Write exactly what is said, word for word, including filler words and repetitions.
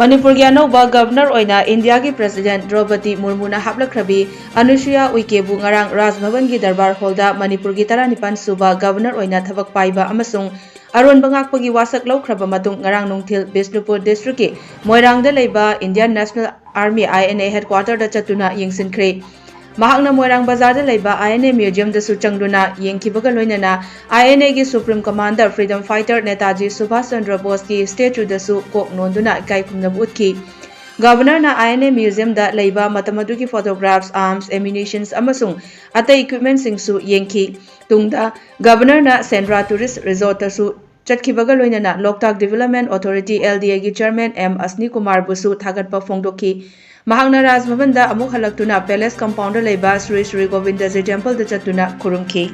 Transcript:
ꯃꯅꯤꯄꯨꯔꯒꯤ ꯑꯅꯧꯕ ꯒꯕꯅꯔ ꯑꯣꯏꯅ ꯏꯟꯗꯤꯌꯥꯒꯤ ꯄ꯭ꯔꯦꯁꯤꯗꯦꯟꯠ ꯗ꯭ꯔꯧꯄꯗꯤ ꯃꯨꯔꯃꯨꯅ ꯍꯥꯞꯂꯛꯈ꯭ꯔꯕꯤ ꯑꯅꯨꯁꯨꯌꯥ ꯎꯏꯀꯦꯕꯨ ꯉꯔꯥꯡ ꯔꯥꯖ ꯚꯕꯟꯒꯤ ꯗꯔꯕꯥꯔ ꯍꯣꯜꯗ ꯃꯅꯤꯄꯨꯔꯒꯤ ꯇꯔꯥꯅꯤꯄꯥꯟ ꯁꯨꯕ ꯒꯕꯅꯔ ꯑꯣꯏꯅ ꯊꯕꯛ ꯄꯥꯏꯕ ꯑꯃꯁꯨꯡ ꯑꯔꯣꯟꯕ ꯉꯥꯛꯄꯒꯤ ꯋꯥꯁꯛ ꯂꯧꯈ꯭ꯔꯕ ꯃꯇꯨꯡ ꯉꯔꯥꯡ ꯅꯨꯡꯊꯤꯜ ꯕꯤꯁꯅꯨꯄꯨꯔ ꯗꯤꯁꯇ꯭ꯔꯤꯛꯀꯤ ꯃꯣꯏꯔꯥꯡꯗ ꯂꯩꯕ Indian National Army, I N A, ꯍꯦꯗꯀ꯭ꯋꯥꯇꯔꯗ ꯆꯠꯇꯨꯅ ꯌꯦꯡꯁꯤꯟꯈ꯭ꯔꯦ꯫ ꯃꯍꯥꯛꯅ ꯃꯣꯏꯔꯥꯡ ꯕꯖꯥꯔꯗ ꯂꯩꯕ ꯑꯥꯏ ꯑꯦꯟ ꯑꯦ ꯃ꯭ꯌꯨꯖꯤꯌꯝꯗꯁꯨ ꯆꯪꯗꯨꯅ ꯌꯦꯡꯈꯤꯕꯒ ꯂꯣꯏꯅꯅ ꯑꯥꯏ ꯑꯦꯟ ꯑꯦꯒꯤ supreme commander freedom fighter Netaji Subhas Chandra ꯕꯣꯁꯀꯤ ꯁ꯭ꯇꯦꯆꯨꯗꯁꯨ ꯀꯣꯛ ꯅꯣꯟꯗꯨꯅ ꯏꯀꯥꯏ ꯈꯨꯝꯅꯕ ꯎꯠꯈꯤ꯫ ꯒꯕꯅꯔꯅ ꯑꯥꯏ ꯑꯦꯟ ꯑꯦ ꯃ꯭ꯌꯨꯖꯤꯌꯝꯗ ꯂꯩꯕ ꯃꯇꯝ ꯑꯗꯨꯒꯤ ꯐꯣꯇꯣꯒ꯭ꯔꯥꯐꯁ, ꯑꯥꯔꯝꯁ, ꯑꯦꯃꯨꯅꯤꯁꯟꯁ ꯑꯃꯁꯨꯡ ꯑꯇꯩ ꯏꯀ꯭ꯋꯤꯞꯃꯦꯟꯠꯁꯤꯡꯁꯨ ꯌꯦꯡꯈꯤ꯫ ꯇꯨꯡꯗ ꯒꯕꯅꯔꯅ ꯁꯦꯟꯗ꯭ꯔꯥ ꯇꯨꯔꯤꯁ ꯔꯤꯖꯣꯔꯠꯇꯁꯨ ꯆꯠꯈꯤꯕꯒ ꯂꯣꯏꯅꯅ ꯂꯣꯛꯇꯥꯛ ꯗꯤꯚꯦꯂꯞꯃꯦꯟꯠ ꯑꯣꯊꯣꯔꯤꯇꯤ, ꯑꯦꯜ ꯗꯤ ꯑꯦꯒꯤ ꯆꯤꯌꯔꯃꯦꯟ ꯑꯦꯝ ꯑꯁꯅꯤ ꯀꯨꯃꯥꯔꯕꯨꯁꯨ ꯊꯥꯒꯠꯄ ꯐꯣꯡꯗꯣꯛꯈꯤ꯫ ꯃꯍꯥꯛꯅ ꯔꯥꯖ ꯚꯕꯟꯗ ꯑꯃꯨꯛ ꯍꯜꯂꯛꯇꯨꯅ ꯄꯦꯂꯦꯁ ꯀꯝꯄꯥꯎꯟꯗ ꯂꯩꯕ ꯁ꯭ꯔꯤ ꯁ꯭ꯔꯤ ꯒꯣꯕꯤꯟꯗꯖꯤ ꯇꯦꯝꯄꯜꯗ ꯆꯠꯇꯨꯅ ꯈꯨꯔꯨꯝꯈꯤ꯫